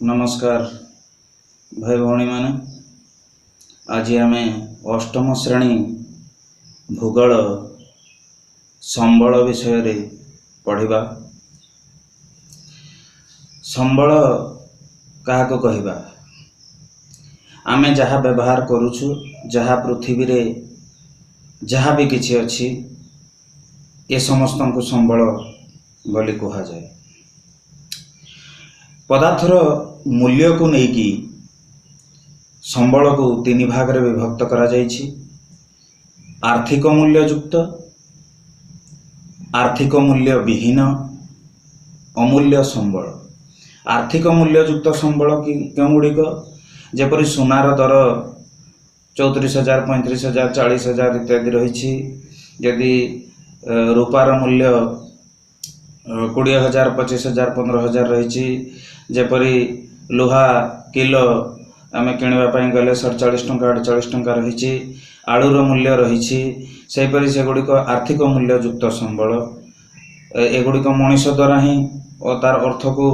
ନମସ୍କାର ଭାଇ ଭଉଣୀମାନେ, ଆଜି ଆମେ ଅଷ୍ଟମ ଶ୍ରେଣୀ ଭୂଗୋଳ ସମ୍ବଳ ବିଷୟରେ ପଢ଼ିବା। ସମ୍ବଳ କାହାକୁ କହିବା? ଆମେ ଯାହା ବ୍ୟବହାର କରୁଛୁ, ଯାହା ପୃଥିବୀରେ ଯାହା ବି କିଛି ଅଛି, ଏ ସମସ୍ତଙ୍କୁ ସମ୍ବଳ ବୋଲି କୁହାଯାଏ। ପଦାର୍ଥର ମୂଲ୍ୟକୁ ନେଇକି ସମ୍ବଳକୁ ତିନି ଭାଗରେ ବିଭକ୍ତ କରାଯାଇଛି: ଆର୍ଥିକ ମୂଲ୍ୟଯୁକ୍ତ, ଆର୍ଥିକ ମୂଲ୍ୟ ବିହୀନ, ଅମୂଲ୍ୟ ସମ୍ବଳ। ଆର୍ଥିକ ମୂଲ୍ୟଯୁକ୍ତ ସମ୍ବଳ କେଉଁଗୁଡ଼ିକ? ଯେପରି ସୁନାର ଦର 34,000, 35,000, 40,000 ଇତ୍ୟାଦି ରହିଛି। ଯଦି ରୂପାର ମୂଲ୍ୟ 20,000, 25,000, 15,000 ରହିଛି। ଯେପରି ଲୁହା କିଲୋ ଆମେ କିଣିବା ପାଇଁ ଗଲେ 47 ଟଙ୍କା, 48 ଟଙ୍କା ରହିଛି। ଆଳୁର ମୂଲ୍ୟ ରହିଛି। ସେହିପରି ସେଗୁଡ଼ିକ ଆର୍ଥିକ ମୂଲ୍ୟଯୁକ୍ତ ସମ୍ବଳ। ଏଗୁଡ଼ିକ ମଣିଷ ଦ୍ୱାରା ହିଁ ଓ ତାର ଅର୍ଥକୁ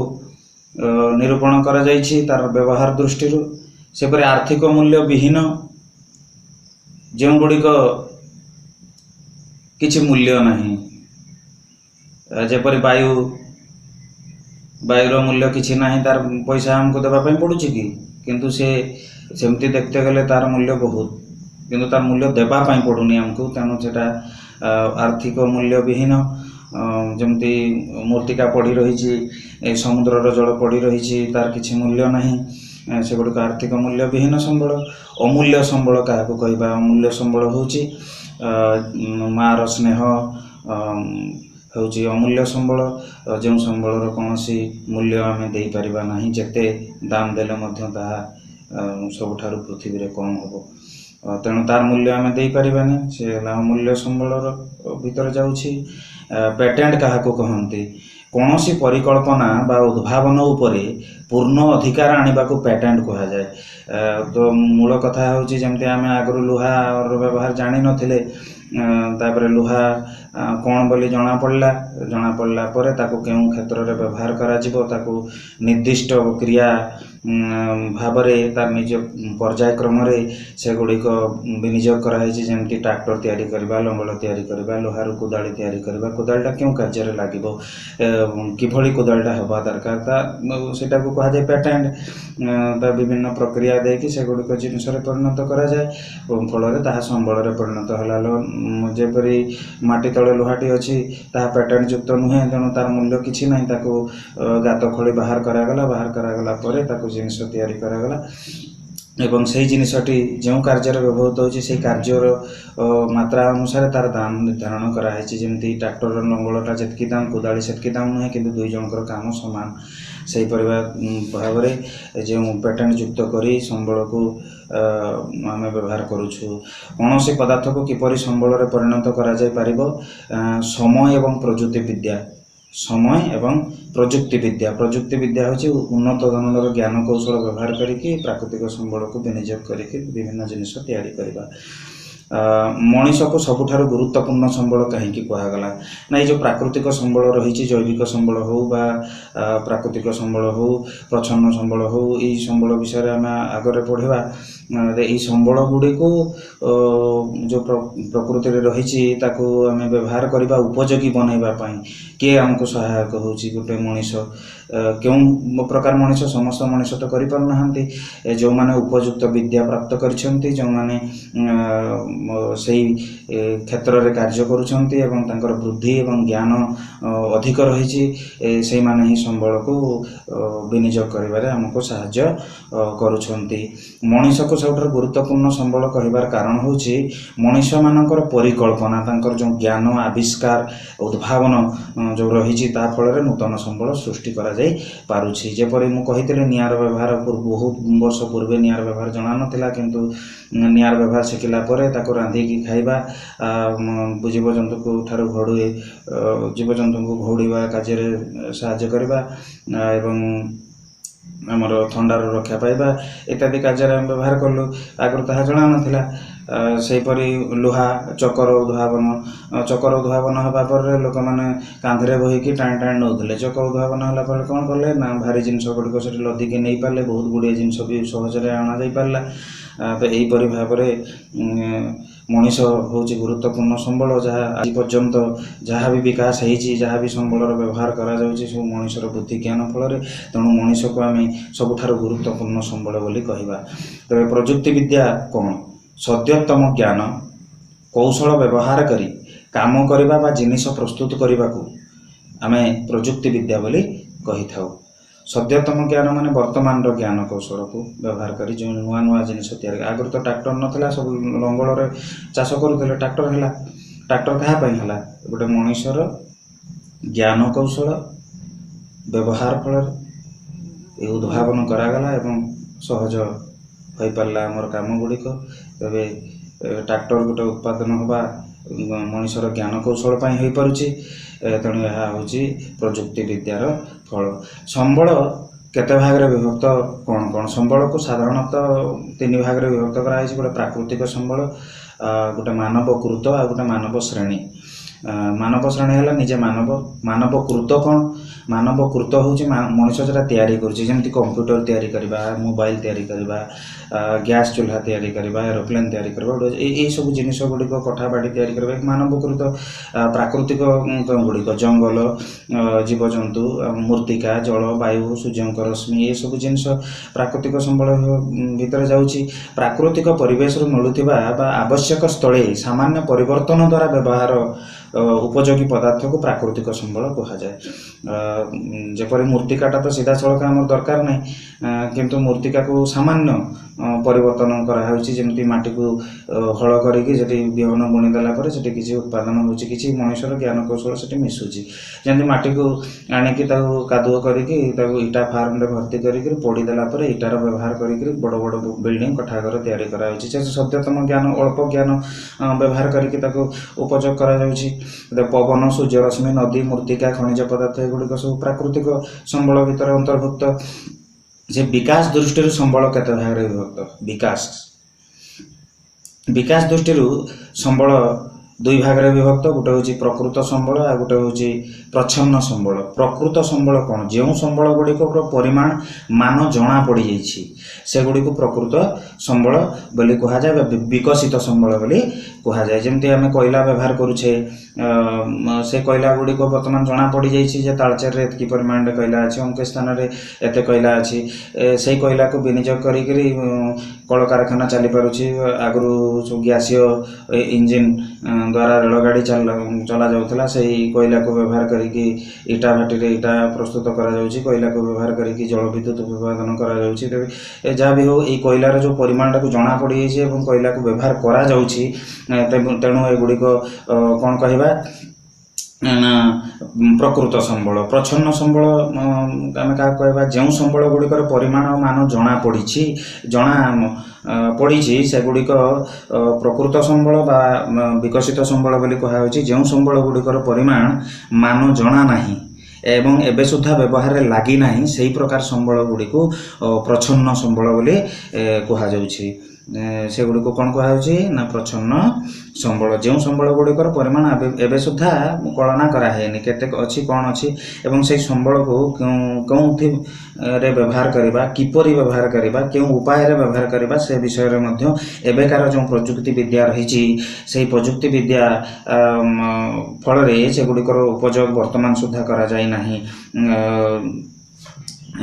ନିରୂପଣ କରାଯାଇଛି ତାର ବ୍ୟବହାର ଦୃଷ୍ଟିରୁ। ସେପରି ଆର୍ଥିକ ମୂଲ୍ୟ ବିହୀନ, ଯେଉଁଗୁଡ଼ିକ କିଛି ମୂଲ୍ୟ ନାହିଁ, ଯେପରି ବାୟୁ। ବାୟୁର ମୂଲ୍ୟ କିଛି ନାହିଁ। ତାର ପଇସା ଆମକୁ ଦେବା ପାଇଁ ପଡ଼ୁଛି କି? କିନ୍ତୁ ସେ ସେମିତି ଦେଖିତେ ଗଲେ ତାର ମୂଲ୍ୟ ବହୁତ, କିନ୍ତୁ ତାର ମୂଲ୍ୟ ଦେବା ପାଇଁ ପଡ଼ୁନି ଆମକୁ, ତେଣୁ ସେଟା ଆର୍ଥିକ ମୂଲ୍ୟ ବିହୀନ। ଯେମିତି ମୃତ୍ତିକା ପଡ଼ି ରହିଛି, ଏ ସମୁଦ୍ରର ଜଳ ପଡ଼ି ରହିଛି, ତାର କିଛି ମୂଲ୍ୟ ନାହିଁ। ସେଗୁଡ଼ିକ ଆର୍ଥିକ ମୂଲ୍ୟ ବିହୀନ ସମ୍ବଳ। ଅମୂଲ୍ୟ ସମ୍ବଳ କାହାକୁ କହିବା? ଅମୂଲ୍ୟ ସମ୍ବଳ ହେଉଛି ମାଆର ସ୍ନେହ ହେଉଛି ଅମୂଲ୍ୟ ସମ୍ବଳ, ଯେଉଁ ସମ୍ବଳର କୌଣସି ମୂଲ୍ୟ ଆମେ ଦେଇପାରିବା ନାହିଁ। ଯେତେ ଦାମ ଦେଲେ ମଧ୍ୟ ତାହା ସବୁଠାରୁ ପୃଥିବୀରେ କମ୍ ହେବ। ତେଣୁ ତାର ମୂଲ୍ୟ ଆମେ ଦେଇପାରିବାନି। ସେ ହେଲା ଅମୂଲ୍ୟ ସମ୍ବଳର ଭିତରେ ଯାଉଛି। ପେଟେଣ୍ଟ କାହାକୁ କହନ୍ତି? କୌଣସି ପରିକଳ୍ପନା ବା ଉଦ୍ଭାବନ ଉପରେ ପୂର୍ଣ୍ଣ ଅଧିକାର ଆଣିବାକୁ ପେଟେଣ୍ଟ କୁହାଯାଏ। ତ ମୂଳ କଥା ହେଉଛି, ଯେମିତି ଆମେ ଆଗରୁ ଲୁହାର ବ୍ୟବହାର ଜାଣିନଥିଲେ, ତାପରେ ଲୁହା କ'ଣ ବୋଲି ଜଣାପଡ଼ିଲା। ଜଣାପଡ଼ିଲା ପରେ ତାକୁ କେଉଁ କ୍ଷେତ୍ରରେ ବ୍ୟବହାର କରାଯିବ, ତାକୁ ନିର୍ଦ୍ଦିଷ୍ଟ କ୍ରିୟା ଭାବରେ ତାର ନିଜ ପର୍ଯ୍ୟାୟକ୍ରମରେ ସେଗୁଡ଼ିକ ବିନିଯୋଗ କରାହେଇଛି। ଯେମିତି ଟ୍ରାକ୍ଟର ତିଆରି କରିବା, ଲଙ୍ଗଳ ତିଆରି କରିବା, ଲୁହାରୁ କୋଦାଳି ତିଆରି କରିବା, କୋଦାଳିଟା କେଉଁ କାର୍ଯ୍ୟରେ ଲାଗିବ, କିଭଳି କୋଦାଳିଟା ହେବା ଦରକାର, ତା ସେଇଟାକୁ କୁହାଯାଏ ପେଟେଣ୍ଟ। ତା ବିଭିନ୍ନ ପ୍ରକ୍ରିୟା ଦେଇକି ସେଗୁଡ଼ିକ ଜିନିଷରେ ପରିଣତ କରାଯାଏ ଏବଂ ଫଳରେ ତାହା ସମ୍ବଳରେ ପରିଣତ ହେଲା। ଯେପରି ମାଟି ତଳେ ଲୁହାଟି ଅଛି, ତାହା ପେଟେଣ୍ଟ ଯୁକ୍ତ ନୁହେଁ, ତେଣୁ ତାର ମୂଲ୍ୟ କିଛି ନାହିଁ। ତାକୁ ଗାତ ଖୋଳି ବାହାର କରାଗଲା। ବାହାର କରାଗଲା ପରେ ତାକୁ ଜିନିଷ ତିଆରି କରାଗଲା ଏବଂ ସେଇ ଜିନିଷଟି ଯେଉଁ କାର୍ଯ୍ୟରେ ବ୍ୟବହୃତ ହେଉଛି, ସେଇ କାର୍ଯ୍ୟର ମାତ୍ରା ଅନୁସାରେ ତାର ଦାମ ନିର୍ଦ୍ଧାରଣ କରାହେଇଛି। ଯେମିତି ଟ୍ରାକ୍ଟରର ଲଙ୍ଗଳଟା ଯେତିକି ଦାମ, କୋଦାଳି ସେତିକି ଦାମ ନୁହେଁ, କିନ୍ତୁ ଦୁଇ ଜଣଙ୍କର କାମ ସମାନ। ସେହିପରି ଭାବରେ ଯେଉଁ ପେଟେଣ୍ଟ ଯୁକ୍ତ କରି ସମ୍ବଳକୁ ଆମେ ବ୍ୟବହାର କରୁଛୁ। କୌଣସି ପଦାର୍ଥକୁ କିପରି ସମ୍ବଳରେ ପରିଣତ କରାଯାଇପାରିବ? ସମୟ ଏବଂ ପ୍ରଯୁକ୍ତି ବିଦ୍ୟା। ସମୟ ଏବଂ ପ୍ରଯୁକ୍ତି ବିଦ୍ୟା। ପ୍ରଯୁକ୍ତି ବିଦ୍ୟା ହେଉଛି ଉନ୍ନତ ଧରଣର ଜ୍ଞାନ କୌଶଳ ବ୍ୟବହାର କରିକି ପ୍ରାକୃତିକ ସମ୍ବଳକୁ ବିନିଯୋଗ କରିକି ବିଭିନ୍ନ ଜିନିଷ ତିଆରି କରିବା। ମଣିଷକୁ ସବୁଠାରୁ ଗୁରୁତ୍ୱପୂର୍ଣ୍ଣ ସମ୍ବଳ କାହିଁକି କୁହାଗଲା ନା, ଏଇ ଯେଉଁ ପ୍ରାକୃତିକ ସମ୍ବଳ ରହିଛି, ଜୈବିକ ସମ୍ବଳ ହଉ ବା ପ୍ରାକୃତିକ ସମ୍ବଳ ହଉ, ପ୍ରଚ୍ଛନ୍ନ ସମ୍ବଳ ହଉ, ଏଇ ସମ୍ବଳ ବିଷୟରେ ଆମେ ଆଗରେ ପଢ଼ିବା। ଏଇ ସମ୍ବଳ ଗୁଡ଼ିକୁ ଯେଉଁ ପ୍ରକୃତିରେ ରହିଛି, ତାକୁ ଆମେ ବ୍ୟବହାର କରିବା ଉପଯୋଗୀ ବନେଇବା ପାଇଁ କିଏ ଆମକୁ ସହାୟକ ହେଉଛି? ଗୋଟେ ମଣିଷ। କେଉଁ ପ୍ରକାର ମଣିଷ? ସମସ୍ତ ମଣିଷ ତ କରିପାରୁନାହାନ୍ତି। ଯେଉଁମାନେ ଉପଯୁକ୍ତ ବିଦ୍ୟା ପ୍ରାପ୍ତ କରିଛନ୍ତି, ଯେଉଁମାନେ ସେଇ କ୍ଷେତ୍ରରେ କାର୍ଯ୍ୟ କରୁଛନ୍ତି ଏବଂ ତାଙ୍କର ବୃଦ୍ଧି ଏବଂ ଜ୍ଞାନ ଅଧିକ ରହିଛି, ସେଇମାନେ ହିଁ ସମ୍ବଳକୁ ବିନିଯୋଗ କରିବାରେ ଆମକୁ ସାହାଯ୍ୟ କରୁଛନ୍ତି। ମଣିଷକୁ ସବୁଠାରୁ ଗୁରୁତ୍ୱପୂର୍ଣ୍ଣ ସମ୍ବଳ କହିବାର କାରଣ ହେଉଛି, ମଣିଷମାନଙ୍କର ପରିକଳ୍ପନା, ତାଙ୍କର ଯେଉଁ ଜ୍ଞାନ, ଆବିଷ୍କାର, ଉଦ୍ଭାବନ ଯେଉଁ ରହିଛି, ତା ଫଳରେ ନୂତନ ସମ୍ବଳ ସୃଷ୍ଟି କରାଯାଇ ପାରୁଛି। ଯେପରି ମୁଁ କହିଥିଲି, ନିଆଁର ବ୍ୟବହାର ବହୁତ ବର୍ଷ ପୂର୍ବେ ନିଆଁର ବ୍ୟବହାର ଜଣା ନଥିଲା, କିନ୍ତୁ ନିଆଁର ବ୍ୟବହାର ଶିଖିଲା ପରେ ତାକୁ ରାନ୍ଧିକି ଖାଇବା, ଜୀବଜନ୍ତୁଙ୍କୁ ଠାରୁ ଘୋଡ଼ି ଜୀବଜନ୍ତୁଙ୍କୁ ଘଉଡ଼ିବା କାର୍ଯ୍ୟରେ ସାହାଯ୍ୟ କରିବା ଏବଂ ଆମର ଥଣ୍ଡାରୁ ରକ୍ଷା ପାଇବା ଇତ୍ୟାଦି କାର୍ଯ୍ୟରେ ଆମେ ବ୍ୟବହାର କଲୁ। ଆଗରୁ ତାହା ଜଣା ନଥିଲା। ସେହିପରି ଲୁହା ଚକର ଉଦ୍ଭାବନ, ଚକର ଉଦ୍ଭାବନ ହେବା ପରେ ଲୋକମାନେ କାନ୍ଧରେ ବୋହିକି ଟାଣି ଟାଣି ନେଉଥିଲେ। ଚକ ଉଦ୍ଭାବନ ହେଲା ପରେ କ'ଣ କଲେ ନା ଭାରି ଜିନିଷ ଗୁଡ଼ିକ ସେଠି ଲଦିକି ନେଇପାରିଲେ, ବହୁତ ଗୁଡ଼ିଏ ଜିନିଷ ବି ସହଜରେ ଅଣାଯାଇପାରିଲା। ତ ଏହିପରି ଭାବରେ ମଣିଷ ହେଉଛି ଗୁରୁତ୍ୱପୂର୍ଣ୍ଣ ସମ୍ବଳ, ଯାହା ଆଜି ପର୍ଯ୍ୟନ୍ତ ଯାହା ବି ବିକାଶ ହେଇଛି, ଯାହା ବି ସମ୍ବଳର ବ୍ୟବହାର କରାଯାଉଛି, ସବୁ ମଣିଷର ବୁଦ୍ଧି ଜ୍ଞାନ ଫଳରେ। ତେଣୁ ମଣିଷକୁ ଆମେ ସବୁଠାରୁ ଗୁରୁତ୍ୱପୂର୍ଣ୍ଣ ସମ୍ବଳ ବୋଲି କହିବା। ତେବେ ପ୍ରଯୁକ୍ତି ବିଦ୍ୟା କ'ଣ? ସଦ୍ୟତମ ଜ୍ଞାନ କୌଶଳ ବ୍ୟବହାର କରି କାମ କରିବା ବା ଜିନିଷ ପ୍ରସ୍ତୁତ କରିବାକୁ ଆମେ ପ୍ରଯୁକ୍ତି ବିଦ୍ୟା ବୋଲି କହିଥାଉ। ସଦ୍ୟତମ ଜ୍ଞାନ ମାନେ ବର୍ତ୍ତମାନର ଜ୍ଞାନ କୌଶଳକୁ ବ୍ୟବହାର କରି ଯେଉଁ ନୂଆ ନୂଆ ଜିନିଷ ତିଆରି। ଆଗରୁ ତ ଟ୍ରାକ୍ଟର ନଥିଲା, ସବୁ ଲଙ୍ଗଳରେ ଚାଷ କରୁଥିଲେ। ଟ୍ରାକ୍ଟର ହେଲା, ଟ୍ରାକ୍ଟର କାହା ପାଇଁ ହେଲା? ଗୋଟେ ମଣିଷର ଜ୍ଞାନ କୌଶଳ ବ୍ୟବହାର ଫଳରେ ଏ ଉଦ୍ଭାବନ କରାଗଲା ଏବଂ ସହଜ ହୋଇପାରିଲା ଆମର କାମ ଗୁଡ଼ିକ। ତେବେ ଟ୍ରାକ୍ଟର ଗୋଟେ ଉତ୍ପାଦନ ହେବା ମଣିଷର ଜ୍ଞାନ କୌଶଳ ପାଇଁ ହୋଇପାରୁଛି। ତେଣୁ ଏହା ହେଉଛି ପ୍ରଯୁକ୍ତି ବିଦ୍ୟାର ଫଳ। ସମ୍ବଳ କେତେ ଭାଗରେ ବିଭକ୍ତ, କ'ଣ କ'ଣ? ସମ୍ବଳକୁ ସାଧାରଣତଃ 3 ଭାଗରେ ବିଭକ୍ତ କରାଯାଇଛି, ଗୋଟେ ପ୍ରାକୃତିକ ସମ୍ବଳ, ଗୋଟେ ମାନବକୃତ, ଆଉ ଗୋଟେ ମାନବ ଶ୍ରେଣୀ। ମାନବ ଶ୍ରେଣୀ ହେଲା ନିଜେ ମାନବ। ମାନବକୃତ କ'ଣ? ମାନବକୃତ ହେଉଛି ମଣିଷ ଯେଉଁଟା ତିଆରି କରୁଛି, ଯେମିତି କମ୍ପ୍ୟୁଟର ତିଆରି କରିବା, ମୋବାଇଲ ତିଆରି କରିବା, ଗ୍ୟାସ୍ ଚୁଲ୍ହା ତିଆରି କରିବା, ଏରୋପ୍ଲେନ୍ ତିଆରି କରିବା, ଗୋଟେ ଏଇସବୁ ଜିନିଷ ଗୁଡ଼ିକ, କଠା ବାଡ଼ି ତିଆରି କରିବା ମାନବକୃତ। ପ୍ରାକୃତିକ ଗୁଡ଼ିକ ଜଙ୍ଗଲ, ଜୀବଜନ୍ତୁ, ମୃତ୍ତିକା, ଜଳ, ବାୟୁ, ସୂର୍ଯ୍ୟଙ୍କ ରଶ୍ମି, ଏସବୁ ଜିନିଷ ପ୍ରାକୃତିକ ସମ୍ବଳ ଭିତରେ ଯାଉଛି। ପ୍ରାକୃତିକ ପରିବେଶରୁ ମିଳୁଥିବା ବା ଆବଶ୍ୟକ ସ୍ଥଳେ ସାମାନ୍ୟ ପରିବର୍ତ୍ତନ ଦ୍ୱାରା ବ୍ୟବହାର ଉପଯୋଗୀ ପଦାର୍ଥକୁ ପ୍ରାକୃତିକ ସମ୍ବଳ କୁହାଯାଏ। ଯେପରି ମୃତ୍ତିକାଟା ତ ସିଧାସଳଖ ଆମର ଦରକାର ନାହିଁ, କିନ୍ତୁ ମୃତ୍ତିକାକୁ ସାମାନ୍ୟ ପରିବର୍ତ୍ତନ କରାହେଉଛି। ଯେମିତି ମାଟିକୁ ହଳ କରିକି ସେଠି ବିହନ ବୁଣିଦେଲା ପରେ ସେଠି କିଛି ଉତ୍ପାଦନ ହେଉଛି, କିଛି ମଣିଷର ଜ୍ଞାନ କୌଶଳ ସେଠି ମିଶୁଛି। ଯେମିତି ମାଟିକୁ ଆଣିକି ତାକୁ କାଦୁଅ କରିକି ତାକୁ ଇଟା ଫାର୍ମରେ ଭର୍ତ୍ତି କରିକି ପୋଡ଼ିଦେଲା ପରେ ଇଟାର ବ୍ୟବହାର କରିକି ବଡ଼ ବଡ଼ ବିଲ୍ଡିଂ, କୋଠାଘର ତିଆରି କରାଯାଉଛି। ସେ ସଦ୍ୟତମ ଜ୍ଞାନ, ଅଳ୍ପ ଜ୍ଞାନ ବ୍ୟବହାର କରିକି ତାକୁ ଉପଯୋଗ କରାଯାଉଛି। ପବନ, ସୂର୍ଯ୍ୟରଶ୍ମି, ନଦୀ, ମୃତ୍ତିକା, ଖଣିଜ ପଦାର୍ଥ, ଏଗୁଡ଼ିକ ସବୁ ପ୍ରାକୃତିକ ସମ୍ବଳ ଭିତରେ ଅନ୍ତର୍ଭୁକ୍ତ। ଯେ ବିକାଶ ଦୃଷ୍ଟିରୁ ସମ୍ବଳ କେତେ ଭାଗରେ ବିଭକ୍ତ? ବିକାଶ ଦୃଷ୍ଟିରୁ ସମ୍ବଳ 2 ଭାଗରେ ବିଭକ୍ତ। ଗୋଟେ ହେଉଛି ପ୍ରକୃତ ସମ୍ବଳ, ଆଉ ଗୋଟେ ହେଉଛି ପ୍ରଚ୍ଛନ୍ନ ସମ୍ବଳ। ପ୍ରକୃତ ସମ୍ବଳ କ'ଣ? ଯେଉଁ ସମ୍ବଳ ଗୁଡ଼ିକର ପରିମାଣ ମାନ ଜଣା ପଡ଼ିଯାଇଛି ସେଗୁଡ଼ିକୁ ପ୍ରକୃତ ସମ୍ବଳ ବୋଲି କୁହାଯାଏ ବା ବିକଶିତ ସମ୍ବଳ ବୋଲି କୁହାଯାଏ। ଯେମିତି ଆମେ କୋଇଲା ବ୍ୟବହାର କରୁଛେ, ସେ କୋଇଲା ଗୁଡ଼ିକ ବର୍ତ୍ତମାନ ଜଣା ପଡ଼ିଯାଇଛି ଯେ ତାଳଚେରରେ ଏତିକି ପରିମାଣରେ କୋଇଲା ଅଛି, ଅମୁକ ସ୍ଥାନରେ ଏତେ କୋଇଲା ଅଛି। ସେଇ କୋଇଲାକୁ ବିନିଯୋଗ କରିକିରି କଳକାରଖାନା ଚାଲିପାରୁଛି। ଆଗରୁ ସବୁ ଗ୍ୟାସୀୟ ଇଞ୍ଜିନ୍ ଦ୍ୱାରା ରେଳଗାଡ଼ି ଚଲାଯାଉଥିଲା, ସେଇ କୋଇଲାକୁ ବ୍ୟବହାର କରିକି ଇଟା ଭାଟିରେ ଇଟା ପ୍ରସ୍ତୁତ କରାଯାଉଛି, କୋଇଲାକୁ ବ୍ୟବହାର କରିକି ଜଳ ବିଦ୍ୟୁତ ଉତ୍ପାଦନ କରାଯାଉଛି। ତେବେ ଯାହା ବି ହେଉ, ଏଇ କୋଇଲାର ଯେଉଁ ପରିମାଣଟାକୁ ଜଣା ପଡ଼ିଯାଇଛି ଏବଂ କୋଇଲାକୁ ବ୍ୟବହାର କରାଯାଉଛି, ତେଣୁ ଏଗୁଡ଼ିକ କ'ଣ କହିବା ନା ପ୍ରକୃତ ସମ୍ବଳ। ପ୍ରଚ୍ଛନ୍ନ ସମ୍ବଳ ଆମେ କାହାକୁ କହିବା? ଯେଉଁ ସମ୍ବଳ ଗୁଡ଼ିକର ପରିମାଣ ମାନ ଜଣା ପଡ଼ିଛି ସେଗୁଡ଼ିକ ପ୍ରକୃତ ସମ୍ବଳ ବା ବିକଶିତ ସମ୍ବଳ ବୋଲି କୁହାଯାଉଛି। ଯେଉଁ ସମ୍ବଳ ଗୁଡ଼ିକର ପରିମାଣ ମାନ ଜଣା ନାହିଁ ଏବଂ ଏବେ ସୁଦ୍ଧା ବ୍ୟବହାରରେ ଲାଗିନାହିଁ, ସେହି ପ୍ରକାର ସମ୍ବଳ ଗୁଡ଼ିକୁ ପ୍ରଚ୍ଛନ୍ନ ସମ୍ବଳ ବୋଲି କୁହାଯାଉଛି। ସେଗୁଡ଼ିକୁ କ'ଣ କୁହାଯାଉଛି ନା ପ୍ରଚ୍ଛନ୍ନ ସମ୍ବଳ। ଯେଉଁ ସମ୍ବଳ ଗୁଡ଼ିକର ପରିମାଣ ଏବେ ସୁଦ୍ଧା କଳନା କରାହେଇନି, କେତେ ଅଛି କ'ଣ ଅଛି ଏବଂ ସେଇ ସମ୍ବଳକୁ କେଉଁଥିରେ ବ୍ୟବହାର କରିବା, କିପରି ବ୍ୟବହାର କରିବା, କେଉଁ ଉପାୟରେ ବ୍ୟବହାର କରିବା, ସେ ବିଷୟରେ ମଧ୍ୟ ଏବେକାର ଯେଉଁ ପ୍ରଯୁକ୍ତି ବିଦ୍ୟା ରହିଛି ସେଇ ପ୍ରଯୁକ୍ତି ବିଦ୍ୟା ଫଳରେ ସେଗୁଡ଼ିକର ଉପଯୋଗ ବର୍ତ୍ତମାନ ସୁଦ୍ଧା କରାଯାଇ ନାହିଁ।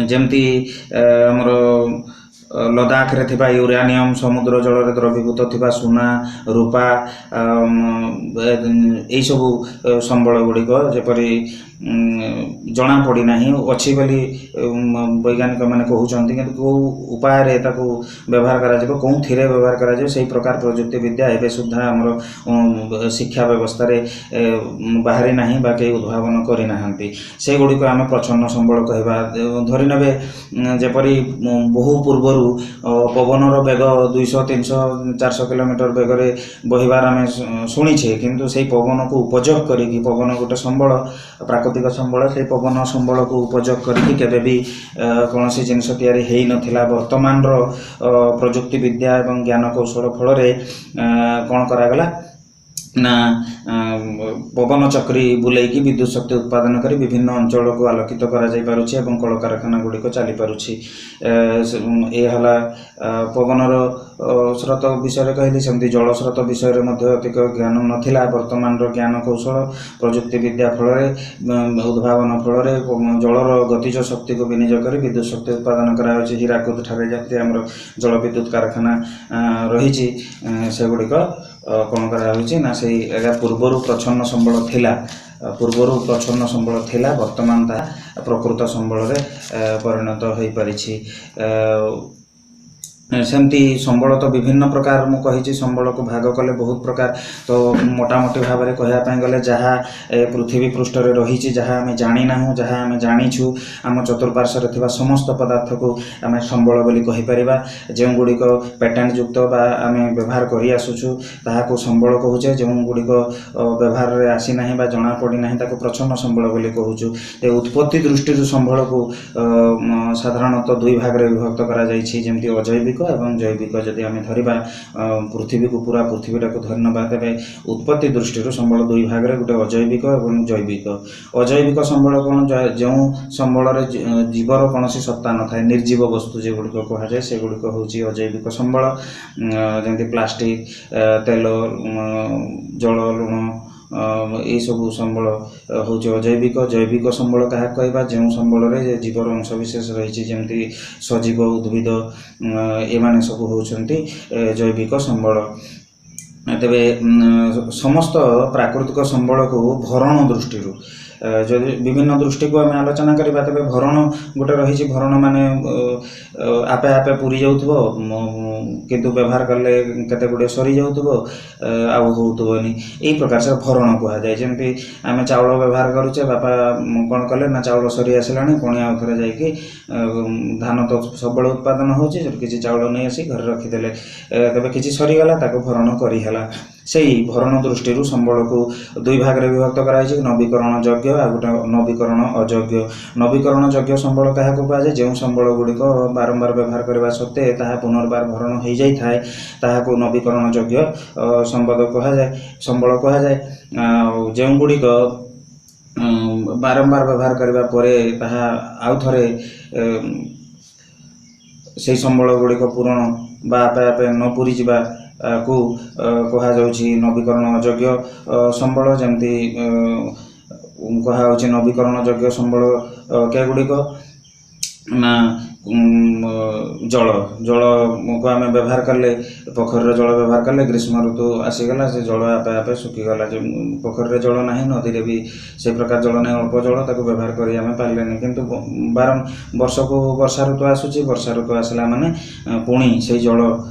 ଯେମିତି ଆମର ଲଦାଖରେ ଥିବା ୟୁରାନିୟମ, ସମୁଦ୍ର ଜଳରେ ଦ୍ରବୀଭୂତ ଥିବା ସୁନା, ରୂପା, ଏଇସବୁ ସମ୍ବଳ ଗୁଡ଼ିକ ଯେପରି ଜଣା ପଡ଼ିନାହିଁ, ଅଛି ବୋଲି ବୈଜ୍ଞାନିକମାନେ କହୁଛନ୍ତି, କିନ୍ତୁ କେଉଁ ଉପାୟରେ ତାକୁ ବ୍ୟବହାର କରାଯିବ, କେଉଁଥିରେ ବ୍ୟବହାର କରାଯିବ, ସେଇ ପ୍ରକାର ପ୍ରଯୁକ୍ତି ବିଦ୍ୟା ଏବେ ସୁଦ୍ଧା ଆମର ଶିକ୍ଷା ବ୍ୟବସ୍ଥାରେ ବାହାରି ନାହିଁ ବା କେହି ଉଦ୍ଭାବନ କରିନାହାନ୍ତି। ସେଗୁଡ଼ିକ ଆମେ ପ୍ରଚ୍ଛନ୍ନ ସମ୍ବଳ କହିବା। ଧରିନେବେ ଯେପରି ବହୁ ପୂର୍ବରୁ ପବନର ବେଗ 200, 300, 400 କିଲୋମିଟର ବେଗରେ ବହିବାର ଆମେ ଶୁଣିଛେ, କିନ୍ତୁ ସେଇ ପବନକୁ ଉପଯୋଗ କରିକି, ପବନ ଗୋଟେ ସମ୍ବଳ, ପ୍ରାକୃତିକ ପ୍ରାକୃତିକ ସମ୍ବଳ। ସେଇ ପବନ ସମ୍ବଳକୁ ଉପଯୋଗ କରିକି କେବେ ବି କୌଣସି ଜିନିଷ ତିଆରି ହେଇନଥିଲା। ବର୍ତ୍ତମାନର ପ୍ରଯୁକ୍ତି ବିଦ୍ୟା ଏବଂ ଜ୍ଞାନ କୌଶଳ ଫଳରେ କ'ଣ କରାଗଲା ନା ପବନ ଚକ୍ରି ବୁଲେଇକି ବିଦ୍ୟୁତ ଶକ୍ତି ଉତ୍ପାଦନ କରି ବିଭିନ୍ନ ଅଞ୍ଚଳକୁ ଆଲୋକିତ କରାଯାଇପାରୁଛି ଏବଂ କଳକାରଖାନା ଗୁଡ଼ିକ ଚାଲିପାରୁଛି। ଏ ହେଲା ପବନର ସ୍ରୋତ ବିଷୟରେ କହିଲି। ସେମିତି ଜଳ ସ୍ରୋତ ବିଷୟରେ ମଧ୍ୟ ଅଧିକ ଜ୍ଞାନ ନଥିଲା। ବର୍ତ୍ତମାନର ଜ୍ଞାନ କୌଶଳ ପ୍ରଯୁକ୍ତି ବିଦ୍ୟା ଫଳରେ, ଉଦ୍ଭାବନ ଫଳରେ ଜଳର ଗତିଜ ଶକ୍ତିକୁ ବିନିଯୋଗ କରି ବିଦ୍ୟୁତ ଶକ୍ତି ଉତ୍ପାଦନ କରାଯାଉଛି। ହୀରାକୁଦ ଠାରେ ଯେମିତି ଆମର ଜଳ ବିଦ୍ୟୁତ କାରଖାନା ରହିଛି, ସେଗୁଡ଼ିକ କ'ଣ କରାଯାଉଛି ନା ସେଇ ଏହା ପୂର୍ବରୁ ପ୍ରଚ୍ଛନ୍ନ ସମ୍ବଳ ଥିଲା, ପୂର୍ବରୁ ପ୍ରଚ୍ଛନ୍ନ ସମ୍ବଳ ଥିଲା, ବର୍ତ୍ତମାନ ତାହା ପ୍ରକୃତ ସମ୍ବଳରେ ପରିଣତ ହୋଇପାରିଛି। ସେମିତି ସମ୍ବଳ ତ ବିଭିନ୍ନ ପ୍ରକାର ମୁଁ କହିଛି। ସମ୍ବଳକୁ ଭାଗ କଲେ ବହୁତ ପ୍ରକାର। ତ ମୋଟାମୋଟି ଭାବରେ କହିବା ପାଇଁ ଗଲେ ଯାହା ଏ ପୃଥିବୀ ପୃଷ୍ଠରେ ରହିଛି, ଯାହା ଆମେ ଜାଣିନାହୁଁ, ଯାହା ଆମେ ଜାଣିଛୁ, ଆମ ଚତୁଃପାର୍ଶ୍ୱରେ ଥିବା ସମସ୍ତ ପଦାର୍ଥକୁ ଆମେ ସମ୍ବଳ ବୋଲି କହିପାରିବା। ଯେଉଁଗୁଡ଼ିକ ପେଟେଣ୍ଟ ଯୁକ୍ତ ବା ଆମେ ବ୍ୟବହାର କରି ଆସୁଛୁ ତାହାକୁ ସମ୍ବଳ କହୁଛେ। ଯେଉଁଗୁଡ଼ିକ ବ୍ୟବହାରରେ ଆସିନାହିଁ ବା ଜଣା ପଡ଼ିନାହିଁ ତାକୁ ପ୍ରଚ୍ଛନ୍ନ ସମ୍ବଳ ବୋଲି କହୁଛୁ। ଏ ଉତ୍ପତ୍ତି ଦୃଷ୍ଟିରୁ ସମ୍ବଳକୁ ସାଧାରଣତଃ ଦୁଇ ଭାଗରେ ବିଭକ୍ତ କରାଯାଇଛି, ଯେମିତି ଅଜୈବିକ ଏବଂ ଜୈବିକ। ଯଦି ଆମେ ଧରିବା ପୃଥିବୀକୁ, ପୁରା ପୃଥିବୀଟାକୁ ଧରି ନେବା, ତେବେ ଉତ୍ପତ୍ତି ଦୃଷ୍ଟିରୁ ସମ୍ବଳ ଦୁଇ ଭାଗରେ, ଗୋଟେ ଅଜୈବିକ ଏବଂ ଜୈବିକ। ଅଜୈବିକ ସମ୍ବଳ କ'ଣ? ଯେଉଁ ସମ୍ବଳରେ ଜୀବର କୌଣସି ସତ୍ତା ନଥାଏ, ନିର୍ଜୀବ ବସ୍ତୁ ଯେଗୁଡ଼ିକ କୁହାଯାଏ, ସେଗୁଡ଼ିକ ହେଉଛି ଅଜୈବିକ ସମ୍ବଳ। ଯେମିତି ପ୍ଲାଷ୍ଟିକ, ତେଲ, ଜଳ, ଲୁଣ, ଏଇସବୁ ସମ୍ବଳ ହେଉଛି ଅଜୈବିକ। ଜୈବିକ ସମ୍ବଳ କାହାକୁ କହିବା? ଯେଉଁ ସମ୍ବଳରେ ଜୀବର ଅଂଶ ବିଶେଷ ରହିଛି, ଯେମିତି ସଜୀବ ଉଦ୍ଭିଦ, ଏମାନେ ସବୁ ହେଉଛନ୍ତି ଜୈବିକ ସମ୍ବଳ। ତେବେ ସମସ୍ତ ପ୍ରାକୃତିକ ସମ୍ବଳକୁ ଭରଣ ଦୃଷ୍ଟିରୁ ଯଦି ବିଭିନ୍ନ ଦୃଷ୍ଟିକୁ ଆମେ ଆଲୋଚନା କରିବା, ତେବେ ଭରଣ ଗୋଟେ ରହିଛି। ଭରଣ ମାନେ ଆପେ ଆପେ ପୁରି ଯାଉଥିବ, କିନ୍ତୁ ବ୍ୟବହାର କଲେ କେତେ ଗୁଡ଼ିଏ ସରିଯାଉଥିବ, ଆଉ ହେଉଥିବନି, ଏଇ ପ୍ରକାର ସେ ଭରଣ କୁହାଯାଏ। ଯେମିତି ଆମେ ଚାଉଳ ବ୍ୟବହାର କରୁଛେ, ବାପା କ'ଣ କଲେ ନା ଚାଉଳ ସରି ଆସିଲାଣି, ପୁଣି ଆଉ ଥରେ ଯାଇକି ଧାନ ତ ସବୁବେଳେ ଉତ୍ପାଦନ ହେଉଛି, ସେଠୁ କିଛି ଚାଉଳ ନେଇ ଆସି ଘରେ ରଖିଦେଲେ, ତେବେ କିଛି ସରିଗଲା, ତାକୁ ଭରଣ କରିହେଲା। ସେଇ ଭରଣ ଦୃଷ୍ଟିରୁ ସମ୍ବଳକୁ ଦୁଇ ଭାଗରେ ବିଭକ୍ତ କରାଯାଇଛି, ନବୀକରଣ ଯୋଗ୍ୟ ଆଉ ଗୋଟେ ନବୀକରଣ ଅଯୋଗ୍ୟ। ନବୀକରଣ ଯୋଗ୍ୟ ସମ୍ବଳ କାହାକୁ କୁହାଯାଏ? ଯେଉଁ ସମ୍ବଳ ଗୁଡ଼ିକ ବାରମ୍ବାର ବ୍ୟବହାର କରିବା ସତ୍ତ୍ୱେ ତାହା ପୁନର୍ବାର ଭରଣ ହୋଇଯାଇଥାଏ, ତାହାକୁ ନବୀକରଣ ଯୋଗ୍ୟ ସମ୍ପଦ କୁହାଯାଏ, ସମ୍ବଳ କୁହାଯାଏ। ଆଉ ଯେଉଁଗୁଡ଼ିକ ବାରମ୍ବାର ବ୍ୟବହାର କରିବା ପରେ ତାହା ଆଉ ଥରେ ସେଇ ସମ୍ବଳ ଗୁଡ଼ିକ ପୂରଣ ବା ଆପେ ଆପେ ନ ପୁରିଯିବା କୁ କୁହାଯାଉଛି ନବୀକରଣ ଅଯୋଗ୍ୟ ସମ୍ବଳ। ଯେମିତି କୁହାଯାଉଛି ନବୀକରଣ ଯୋଗ୍ୟ ସମ୍ବଳ କେଗୁଡ଼ିକ ନା ଜଳ। ଜଳକୁ ଆମେ ବ୍ୟବହାର କଲେ, ପୋଖରୀର ଜଳ ବ୍ୟବହାର କଲେ, ଗ୍ରୀଷ୍ମ ଋତୁ ଆସିଗଲା, ସେ ଜଳ ଆପେ ଆପେ ଶୁଖିଗଲା। ପୋଖରୀରେ ଜଳ ନାହିଁ, ନଦୀରେ ବି ସେ ପ୍ରକାର ଜଳ ନାହିଁ, ଅଳ୍ପ ଜଳ, ତାକୁ ବ୍ୟବହାର କରି ଆମେ ପାରିଲେନି। କିନ୍ତୁ ବାର ବର୍ଷକୁ ବର୍ଷା ଋତୁ ଆସୁଛି, ବର୍ଷା ଋତୁ ଆସିଲା ମାନେ ପୁଣି ସେଇ ଜଳ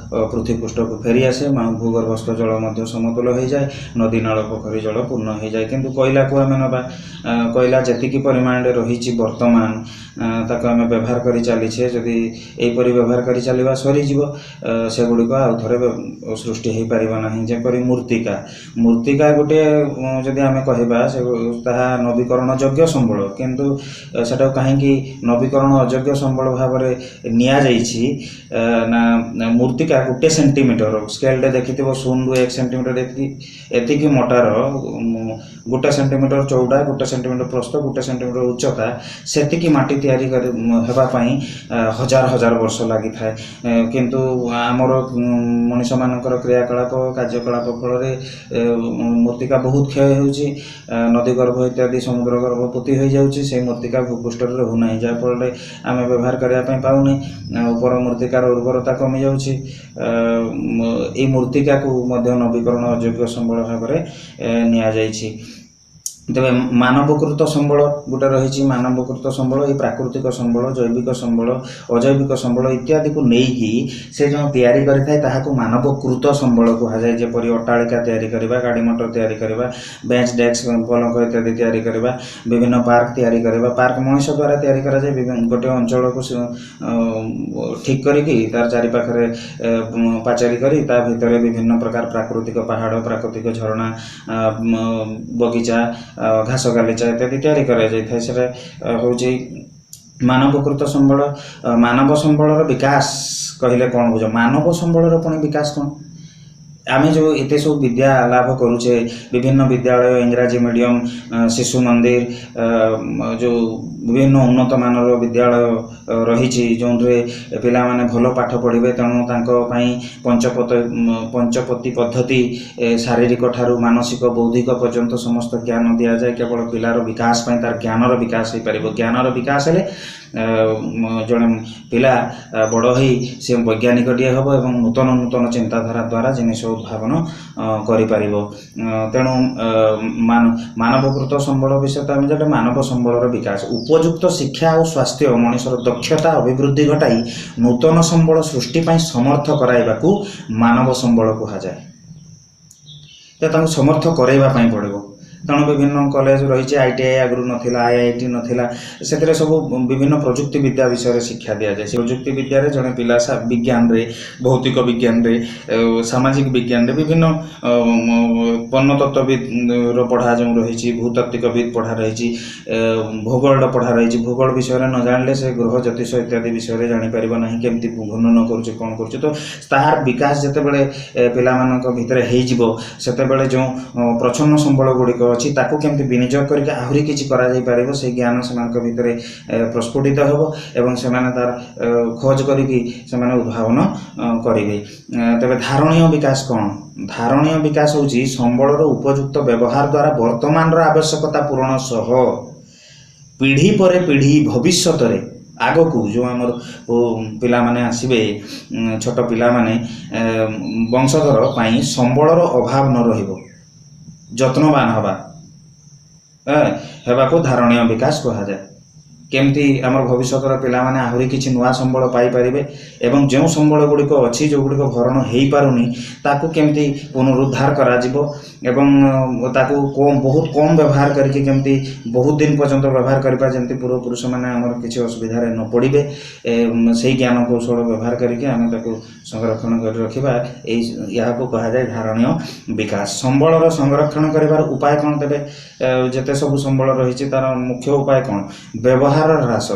ପୃଥିବୀ ପୃଷ୍ଠକୁ ଫେରି ଆସେ, ଭୂଗର୍ଭସ୍ଥ ଜଳ ମଧ୍ୟ ସମତୁଲ ହୋଇଯାଏ, ନଦୀ ନାଳ ପୋଖରୀ ଜଳ ପୂର୍ଣ୍ଣ ହୋଇଯାଏ। କିନ୍ତୁ କୋଇଲାକୁ ଆମେ ନେବା, କୋଇଲା ଯେତିକି ପରିମାଣରେ ରହିଛି ବର୍ତ୍ତମାନ ତାକୁ ଆମେ ବ୍ୟବହାର କରି ଚାଲିଛେ, ଯଦି ଏହିପରି ବ୍ୟବହାର କରି ଚାଲିବା ସରିଯିବ, ସେଗୁଡ଼ିକ ଆଉ ଥରେ ସୃଷ୍ଟି ହୋଇପାରିବ ନାହିଁ। ଯେପରି ମୃତ୍ତିକା, ମୃତ୍ତିକା ଗୋଟିଏ ଯଦି ଆମେ କହିବା ସେ ତାହା ନବୀକରଣ ଯୋଗ୍ୟ ସମ୍ବଳ, କିନ୍ତୁ ସେଟାକୁ କାହିଁକି ନବୀକରଣ ଅଯୋଗ୍ୟ ସମ୍ବଳ ଭାବରେ ନିଆଯାଇଛି ନା ମୃତ୍ତିକା ଗୋଟେ ସେଣ୍ଟିମିଟର ସ୍କେଲରେ ଦେଖିଥିବ 0ରୁ 1 ସେଣ୍ଟିମିଟର ଏତିକି ମୋଟାର, 1 ସେଣ୍ଟିମିଟର ଚଉଡ଼ା, 1 ସେଣ୍ଟିମିଟର ପ୍ରସ୍ଥ, 1 ସେଣ୍ଟିମିଟର ଉଚ୍ଚତା, ସେତିକି ମାଟି ତିଆରି ହେବା ପାଇଁ ହଜାର ହଜାର ବର୍ଷ ଲାଗିଥାଏ। କିନ୍ତୁ ଆମର ମଣିଷମାନଙ୍କର କ୍ରିୟାକଳାପ କାର୍ଯ୍ୟକଳାପ ଫଳରେ ମୃତ୍ତିକା ବହୁତ କ୍ଷୟ ହେଉଛି, ନଦୀ ଗର୍ଭ ଇତ୍ୟାଦି ସମୁଦ୍ର ଗର୍ଭ ପୋତି ହୋଇଯାଉଛି, ସେଇ ମୃତ୍ତିକା ଭୂପୃଷ୍ଠରେ ରହୁନାହିଁ, ଯାହାଫଳରେ ଆମେ ବ୍ୟବହାର କରିବା ପାଇଁ ପାଉନି, ଉପର ମୃତ୍ତିକାର ଉର୍ବରତା କମିଯାଉଛି। ଏଇ ମୃତ୍ତିକାକୁ ମଧ୍ୟ ନବୀକରଣ ଅଯୋଗ୍ୟ ସମ୍ବଳ ଭାବରେ ନିଆଯାଇଛି। ତେବେ ମାନବକୃତ ସମ୍ବଳ ଗୋଟେ ରହିଛି। ମାନବକୃତ ସମ୍ବଳ ଏଇ ପ୍ରାକୃତିକ ସମ୍ବଳ, ଜୈବିକ ସମ୍ବଳ, ଅଜୈବିକ ସମ୍ବଳ ଇତ୍ୟାଦିକୁ ନେଇକି ସେ ଯେଉଁ ତିଆରି କରିଥାଏ ତାହାକୁ ମାନବକୃତ ସମ୍ବଳ କୁହାଯାଏ। ଯେପରି ଅଟ୍ଟାଳିକା ତିଆରି କରିବା, ଗାଡ଼ି ମଟର ତିଆରି କରିବା, ବେଞ୍ଚ ଡେସ୍କ ପଲଙ୍କ ଇତ୍ୟାଦି ତିଆରି କରିବା, ବିଭିନ୍ନ ପାର୍କ ତିଆରି କରିବା। ପାର୍କ ମଣିଷ ଦ୍ୱାରା ତିଆରି କରାଯାଏ। ଗୋଟେ ଅଞ୍ଚଳକୁ ଠିକ୍ କରିକି ତାର ଚାରିପାଖରେ ପାଚେରୀ କରି ତା ଭିତରେ ବିଭିନ୍ନ ପ୍ରକାର ପ୍ରାକୃତିକ ପାହାଡ଼, ପ୍ରାକୃତିକ ଝରଣା, ବଗିଚା, ଘାସ ଗାଲିଚା ଇତ୍ୟାଦି ତିଆରି କରାଯାଇଥାଏ। ସେଟା ହେଉଛି ମାନବକୃତ ସମ୍ବଳ। ମାନବ ସମ୍ବଳର ବିକାଶ କହିଲେ କ'ଣ ବୁଝ? ମାନବ ସମ୍ବଳର ପୁଣି ବିକାଶ କ'ଣ? ଆମେ ଯେଉଁ ଏତେ ସବୁ ବିଦ୍ୟା ଲାଭ କରୁଛେ, ବିଭିନ୍ନ ବିଦ୍ୟାଳୟ, ଇଂରାଜୀ ମିଡ଼ିୟମ୍, ଶିଶୁ ମନ୍ଦିର, ଯେଉଁ ବିଭିନ୍ନ ଉନ୍ନତମାନର ବିଦ୍ୟାଳୟ ରହିଛି, ଯେଉଁଥିରେ ପିଲାମାନେ ଭଲ ପାଠ ପଢ଼ିବେ, ତେଣୁ ତାଙ୍କ ପାଇଁ ପଞ୍ଚପତି ପଦ୍ଧତି, ଶାରୀରିକ ଠାରୁ ମାନସିକ ବୌଦ୍ଧିକ ପର୍ଯ୍ୟନ୍ତ ସମସ୍ତ ଜ୍ଞାନ ଦିଆଯାଏ କେବଳ ପିଲାର ବିକାଶ ପାଇଁ। ତାର ଜ୍ଞାନର ବିକାଶ ହେଇପାରିବ। ଜ୍ଞାନର ବିକାଶ ହେଲେ ଜଣେ ପିଲା ବଡ଼ ହେଇ ସେ ବୈଜ୍ଞାନିକଟିଏ ହେବ ଏବଂ ନୂତନ ନୂତନ ଚିନ୍ତାଧାରା ଦ୍ୱାରା ଜିନିଷ ଉଦ୍ଭାବନ କରିପାରିବ। ତେଣୁ ମାନବକୃତ ସମ୍ବଳ ବିଷୟ ତ ଆମେ ଜାଣିଲେ। ମାନବ ସମ୍ବଳର ବିକାଶ, ଉପଯୁକ୍ତ ଶିକ୍ଷା ଆଉ ସ୍ୱାସ୍ଥ୍ୟ ମଣିଷର ଦକ୍ଷତା ଅଭିବୃଦ୍ଧି ଘଟାଇ ନୂତନ ସମ୍ବଳ ସୃଷ୍ଟି ପାଇଁ ସମର୍ଥ କରାଇବାକୁ ମାନବ ସମ୍ବଳ କୁହାଯାଏ। ତ ତାଙ୍କୁ ସମର୍ଥ କରାଇବା ପାଇଁ ପଡ଼ିବ। ତେଣୁ ବିଭିନ୍ନ କଲେଜ ରହିଛି। ITI ଆଗରୁ ନଥିଲା, IIT ନଥିଲା। ସେଥିରେ ସବୁ ବିଭିନ୍ନ ପ୍ରଯୁକ୍ତି ବିଦ୍ୟା ବିଷୟରେ ଶିକ୍ଷା ଦିଆଯାଏ। ସେ ପ୍ରଯୁକ୍ତି ବିଦ୍ୟାରେ ଜଣେ ପିଲା ବିଜ୍ଞାନରେ, ଭୌତିକ ବିଜ୍ଞାନରେ, ସାମାଜିକ ବିଜ୍ଞାନରେ, ବିଭିନ୍ନ ବର୍ଣ୍ଣତତ୍ତ୍ୱବିତର ପଢ଼ା ଯେଉଁ ରହିଛି, ଭୂତାତ୍ତ୍ୱିକବିତ୍ ପଢ଼ା ରହିଛି, ଭୂଗୋଳର ପଢ଼ା ରହିଛି। ଭୂଗୋଳ ବିଷୟରେ ନ ଜାଣିଲେ ସେ ଗ୍ରହ ଜ୍ୟୋତିଷ ଇତ୍ୟାଦି ବିଷୟରେ ଜାଣିପାରିବ ନାହିଁ, କେମିତି ଘୂର୍ଣ୍ଣନ କରୁଛି, କ'ଣ କରୁଛି। ତ ତାହାର ବିକାଶ ଯେତେବେଳେ ପିଲାମାନଙ୍କ ଭିତରେ ହେଇଯିବ, ସେତେବେଳେ ଯେଉଁ ପ୍ରଚ୍ଛନ୍ନ ସମ୍ବଳ ଗୁଡ଼ିକ ଅଛି ତାକୁ କେମିତି ବିନିଯୋଗ କରିକି ଆହୁରି କିଛି କରାଯାଇପାରିବ, ସେଇ ଜ୍ଞାନ ସେମାନଙ୍କ ଭିତରେ ପ୍ରସ୍ଫୁଟିତ ହେବ ଏବଂ ସେମାନେ ତାର ଖୋଜ କରିକି ସେମାନେ ଉଦ୍ଭାବନ କରିବେ। ତେବେ ଧାରଣୀୟ ବିକାଶ କ'ଣ? ଧାରଣୀୟ ବିକାଶ ହେଉଛି ସମ୍ବଳର ଉପଯୁକ୍ତ ବ୍ୟବହାର ଦ୍ୱାରା ବର୍ତ୍ତମାନର ଆବଶ୍ୟକତା ପୂରଣ ସହ ପିଢ଼ି ପରେ ପିଢ଼ି ଭବିଷ୍ୟତରେ ଆଗକୁ ଯେଉଁ ଆମର ପିଲାମାନେ ଆସିବେ, ଛୋଟ ପିଲାମାନେ, ବଂଶଧର ପାଇଁ ସମ୍ବଳର ଅଭାବ ନ ରହିବ, ଯତ୍ନବାନ ହେବାକୁ ଧାରଣୀୟ ବିକାଶ କୁହାଯାଏ। କେମିତି ଆମର ଭବିଷ୍ୟତର ପିଲାମାନେ ଆହୁରି କିଛି ନୂଆ ସମ୍ବଳ ପାଇପାରିବେ ଏବଂ ଯେଉଁ ସମ୍ବଳ ଗୁଡ଼ିକ ଅଛି, ଯେଉଁଗୁଡ଼ିକ ଭରଣ ହେଇପାରୁନି, ତାକୁ କେମିତି ପୁନରୁଦ୍ଧାର କରାଯିବ ଏବଂ ତାକୁ କମ୍, ବହୁତ କମ୍ ବ୍ୟବହାର କରିକି କେମିତି ବହୁତ ଦିନ ପର୍ଯ୍ୟନ୍ତ ବ୍ୟବହାର କରିବା, ଯେମିତି ପୂର୍ବପୁରୁଷମାନେ ଆମର କିଛି ଅସୁବିଧାରେ ନ ପଡ଼ିବେ, ସେଇ ଜ୍ଞାନ କୌଶଳ ବ୍ୟବହାର କରିକି ଆମେ ତାକୁ ସଂରକ୍ଷଣ କରି ରଖିବା, ଏହାକୁ କୁହାଯାଏ ଧାରଣୀୟ ବିକାଶ। ସମ୍ବଳର ସଂରକ୍ଷଣ କରିବାର ଉପାୟ କ'ଣ? ତେବେ ଯେତେ ସବୁ ସମ୍ବଳ ରହିଛି ତାର ମୁଖ୍ୟ ଉପାୟ କ'ଣ? ବ୍ୟବହାର ହ୍ରାସ।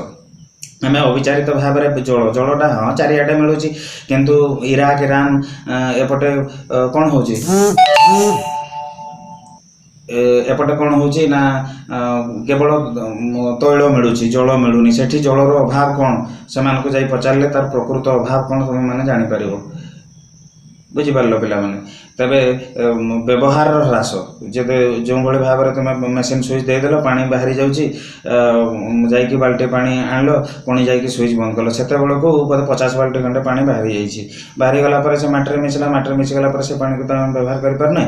ଆମେ ଅବିଚାରିତ ଭାବରେ ଜଳଟା ହଁ ଚାରିଆଡ଼େ ମିଳୁଛି, କିନ୍ତୁ ଇରାକ, ଇରାନ ଏପଟେ କ'ଣ ହେଉଛି? ଏପଟେ କ'ଣ ହେଉଛି ନା କେବଳ ତୈଳ ମିଳୁଛି, ଜଳ ମିଳୁନି। ସେଠି ଜଳର ଅଭାବ କ'ଣ, ସେମାନଙ୍କୁ ଯାଇ ପଚାରିଲେ ତାର ପ୍ରକୃତ ଅଭାବ କ'ଣ ତୁମେମାନେ ଜାଣିପାରିବ। ବୁଝିପାରିଲ ପିଲାମାନେ? ତେବେ ବ୍ୟବହାରର ହ୍ରାସ, ଯେବେ ଯେଉଁଭଳି ଭାବରେ ତୁମେ ମେସିନ୍ ସୁଇଚ୍ ଦେଇଦେଲ, ପାଣି ବାହାରି ଯାଉଛି, ଯାଇକି ବାଲ୍ଟି ପାଣି ଆଣିଲ, ପୁଣି ଯାଇକି ସୁଇଚ୍ ବନ୍ଦ କଲ, ସେତେବେଳକୁ ବୋଧେ 50 ବାଲ୍ଟି ଖଣ୍ଡେ ପାଣି ବାହାରି ଯାଇଛି। ବାହାରିଗଲା ପରେ ସେ ମାଟିରେ ମିଶିଲା। ମାଟିରେ ମିଶିଗଲା ପରେ ସେ ପାଣିକୁ ତ ଆମେ ବ୍ୟବହାର କରିପାରୁନେ,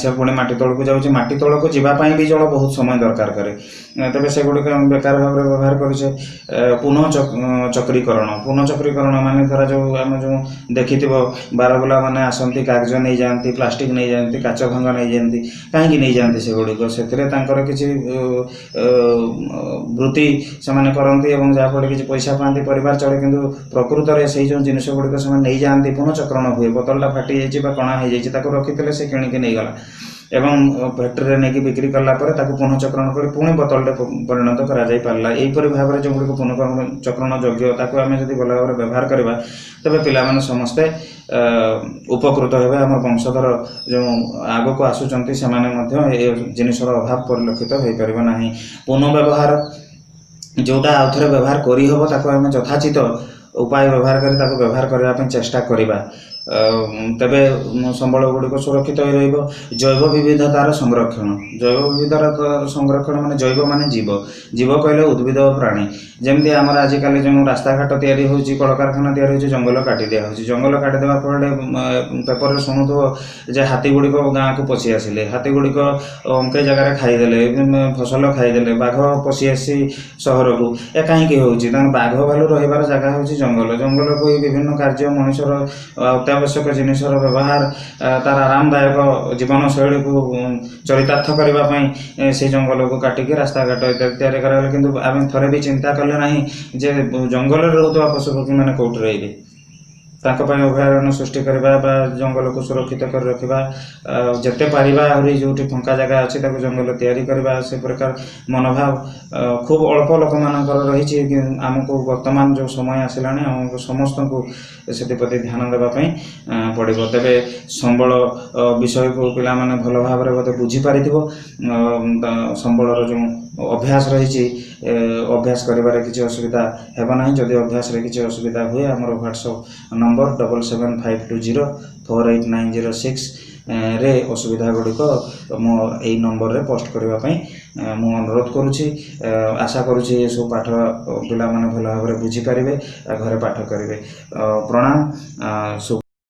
ସେ ପୁଣି ମାଟି ତଳକୁ ଯାଉଛି। ମାଟି ତଳକୁ ଯିବା ପାଇଁ ବି ଜଳ ବହୁତ ସମୟ ଦରକାର କରେ। ତେବେ ସେଗୁଡ଼ିକ ଆମେ ବେକାର ଭାବରେ ବ୍ୟବହାର କରୁଛେ। ପୁନଃ ଚକ୍ରୀକରଣ। ପୁନଃ ଚକ୍ରୀକରଣ ମାନେ ଧରା ଯେଉଁ ଆମେ ଯେଉଁ ଦେଖିଥିବ ବାରବୁଲା ମାନେ ଆସନ୍ତି, କାଗଜ ନେଇଯାଆନ୍ତି, ପ୍ଲାଷ୍ଟିକ୍ ନେଇଯାଆନ୍ତି, କାଚ ଭଙ୍ଗା ନେଇଯାଆନ୍ତି। କାହିଁକି ନେଇଯାଆନ୍ତି ସେଗୁଡ଼ିକ? ସେଥିରେ ତାଙ୍କର କିଛି ବୃତ୍ତି ସେମାନେ କରନ୍ତି ଏବଂ ଯାହାଫଳରେ କିଛି ପଇସା ପାଆନ୍ତି, ପରିବାର ଚଳେ। କିନ୍ତୁ ପ୍ରକୃତରେ ସେଇ ଯେଉଁ ଜିନିଷ ଗୁଡ଼ିକ ସେମାନେ ନେଇଯାଆନ୍ତି, ପୁନଃଚକ୍ରଣ ହୁଏ। ବୋତଲଟା ଫାଟି ଯାଇଛି ବା କଣା ହେଇଯାଇଛି, ତାକୁ ରଖିଥିଲେ, ସେ କିଣିକି ନେଇଗଲା ଏବଂ ଫ୍ୟାକ୍ଟ୍ରିରେ ନେଇକି ବିକ୍ରି କଲା ପରେ ତାକୁ ପୁନଃଚକ୍ରଣ କରି ପୁଣି ବୋତଲରେ ପରିଣତ କରାଯାଇ ପାରିଲା। ଏହିପରି ଭାବରେ ଯେଉଁଗୁଡ଼ିକ ପୁନଃଚକ୍ରଣ ଯୋଗ୍ୟ ତାକୁ ଆମେ ଯଦି ଭଲ ଭାବରେ ବ୍ୟବହାର କରିବା, ତେବେ ପିଲାମାନେ ସମସ୍ତେ ଉପକୃତ ହେବେ। ଆମର ବଂଶଧର ଯେଉଁ ଆଗକୁ ଆସୁଛନ୍ତି ସେମାନେ ମଧ୍ୟ ଏ ଜିନିଷର ଅଭାବ ପରିଲକ୍ଷିତ ହୋଇପାରିବ ନାହିଁ। ପୁନଃ ବ୍ୟବହାର, ଯେଉଁଟା ଆଉ ଥରେ ବ୍ୟବହାର କରିହେବ ତାକୁ ଆମେ ଯଥାଚିତ ଉପାୟ ବ୍ୟବହାର କରି ତାକୁ ବ୍ୟବହାର କରିବା ପାଇଁ ଚେଷ୍ଟା କରିବା, ତେବେ ସମ୍ବଳ ଗୁଡ଼ିକ ସୁରକ୍ଷିତ ହୋଇ ରହିବ। ଜୈବ ବିବିଧତାର ସଂରକ୍ଷଣ। ଜୈବ ବିବିଧତାର ସଂରକ୍ଷଣ ମାନେ, ଜୈବ ମାନେ ଜୀବ, ଜୀବ କହିଲେ ଉଦ୍ଭିଦ ଓ ପ୍ରାଣୀ। ଯେମିତି ଆମର ଆଜିକାଲି ଯେଉଁ ରାସ୍ତାଘାଟ ତିଆରି ହେଉଛି, କଳକାରଖାନା ତିଆରି ହେଉଛି, ଜଙ୍ଗଲ କାଟି ଦିଆହେଉଛି। ଜଙ୍ଗଲ କାଟିଦେବା ଫଳରେ ପେପରରେ ଶୁଣୁଥିବ ଯେ ହାତୀ ଗୁଡ଼ିକ ଗାଁକୁ ପଶି ଆସିଲେ, ହାତୀ ଗୁଡ଼ିକ ଅମକେ ଜାଗାରେ ଖାଇଦେଲେ, ଫସଲ ଖାଇଦେଲେ, ବାଘ ପଶି ଆସି ସହରକୁ। ଏ କାହିଁକି ହେଉଛି? ତେଣୁ ବାଘ ଭାଲୁ ରହିବାର ଜାଗା ହେଉଛି ଜଙ୍ଗଲ। ଜଙ୍ଗଲକୁ ଏଇ ବିଭିନ୍ନ କାର୍ଯ୍ୟ, ମଣିଷର ଅତ୍ୟାବଶ୍ୟକ ଜିନିଷର ବ୍ୟବହାର, ତାର ଆରାମଦାୟକ ଜୀବନଶୈଳୀକୁ ଚରିତାର୍ଥ କରିବା ପାଇଁ ସେଇ ଜଙ୍ଗଲକୁ କାଟିକି ରାସ୍ତାଘାଟ ଇତ୍ୟାଦି ତିଆରି କରାଗଲା। କିନ୍ତୁ ଆମେ ଥରେ ବି ଚିନ୍ତା କଲେ ନାହିଁ ଯେ ଜଙ୍ଗଲରେ ରହୁଥିବା ପଶୁପକ୍ଷୀମାନେ କେଉଁଠି ରହିବେ। ତାଙ୍କ ପାଇଁ ଅଭୟାରଣ୍ୟ ସୃଷ୍ଟି କରିବା ବା ଜଙ୍ଗଲକୁ ସୁରକ୍ଷିତ କରି ରଖିବା, ଯେତେ ପାରିବା ଆହୁରି ଯେଉଁଠି ଫାଙ୍କା ଜାଗା ଅଛି ତାକୁ ଜଙ୍ଗଲ ତିଆରି କରିବା, ସେ ପ୍ରକାର ମନୋଭାବ ଖୁବ୍ ଅଳ୍ପ ଲୋକମାନଙ୍କର ରହିଛି। ଆମକୁ ବର୍ତ୍ତମାନ ଯେଉଁ ସମୟ ଆସିଲାଣି, ଆମକୁ ସମସ୍ତଙ୍କୁ ସେଥିପ୍ରତି ଧ୍ୟାନ ଦେବା ପାଇଁ ପଡ଼ିବ। ତେବେ ସମ୍ବଳ ବିଷୟକୁ ପିଲାମାନେ ଭଲ ଭାବରେ ବୋଧେ ବୁଝିପାରିଥିବ। ସମ୍ବଳର ଯେଉଁ ଅଭ୍ୟାସ ରହିଛି, ଅଭ୍ୟାସ କରିବାରେ କିଛି ଅସୁବିଧା ହେବ ନାହିଁ। ଯଦି ଅଭ୍ୟାସରେ କିଛି ଅସୁବିଧା ହୁଏ, ଆମର ହ୍ୱାଟ୍ସଅପ୍ ନମ୍ବର 7752048906 ରେ ଅସୁବିଧା ଗୁଡ଼ିକ ମୋ ଏଇ ନମ୍ବରରେ ପୋଷ୍ଟ କରିବା ପାଇଁ ମୁଁ ଅନୁରୋଧ କରୁଛି। ଆଶା କରୁଛି ଏସବୁ ପାଠ ପିଲାମାନେ ଭଲ ଭାବରେ ବୁଝିପାରିବେ, ଘରେ ପାଠ କରିବେ। ପ୍ରଣାମ।